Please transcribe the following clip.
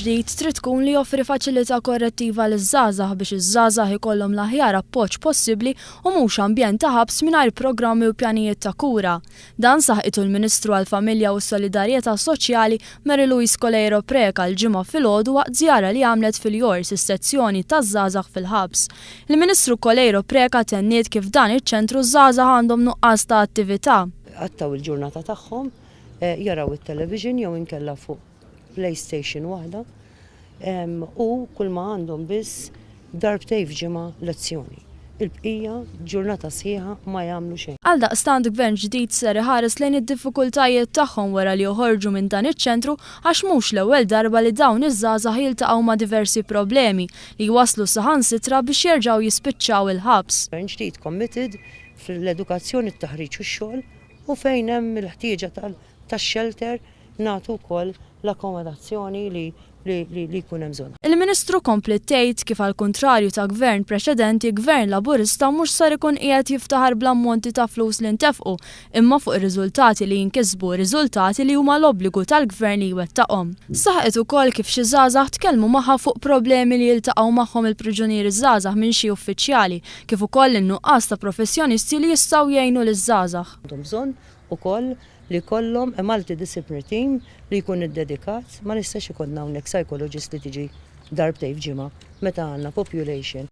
ġdid trid tkun li joffri faċilità korrettiva liż-żgħażagħ biex iż-żgħażagħ ikollhom l-aħjar appoġġ possibbli u mhux ambjent ta' ħabs mingħajr programmi u pjanijiet ta' kura. Dan saħqitu l-Ministru għall-Familja u s-Solidarjetà Soċjali Mary Louise Coleiro Preca l-Ġimgħa filgħodu waqt żjara li għamlet fil-Jors, is-sezzjoni taż-żgħażagħ fil-ħabs. Il-Ministru Coleiro Preca tenniet kif f'dan iċ-ċentru ż-żgħażagħ għandhom nuqqas ta' attività. Qattgħu l-ġurnata tagħhom jaraw it-television jew inkella fuq PlayStation waħda u kull ma għandhom biss darbtejn f'ġimgħa lezzjoni. Il-bqija ġurnata sħiħa ma jagħmlu xejn. Għaldaqstant Gvern ġdid ser iħares lejn id-diffikultajiet tagħhom wara li joħorġu minn dan iċ-ċentru għax mhux l-ewwel darba li dawn iż-żgħażagħ jiltaqgħu ma' diversi problemi li jwasslu saħansitra biex jerġgħu jispiċċaw il-ħabs. Gvern ġdid committed fl-edukazzjoni, t-taħriġ u x-xogħol u fejn hemm il-ħtieġa tax-shelter nagħtu wkoll l-akkomodazzjoni li li jkun hemm bżonn. Il-Ministru kompliet tgħid kif għall-kuntrarju ta' Gvern preċedenti, Gvern Laburista mhux sar ikun qiegħed jiftaħar bl-ammonti ta' flus li ntefqu imma fuq ir-riżultati li jinkisbu, riżultati li huma l-obbligu tal-Gvern li jwettaqhom. Saħqet ukoll kif xi żgħażagħ tkellmu magħha fuq problemi li jiltaqgħu magħhom il-priġunieri żgħażagħ minn xi uffiċjali, kif ukoll in-nuqqas ta' professjonisti li jistgħu jgħinu liż-żgħażagħ. Għandhom bżonn ukoll li jkollhom a multidisciplinary team li jkun iddedikat, ma nistax ikollna hawnhekk psychologist li tiġi darbtejn f'ġimgħa meta għandna population.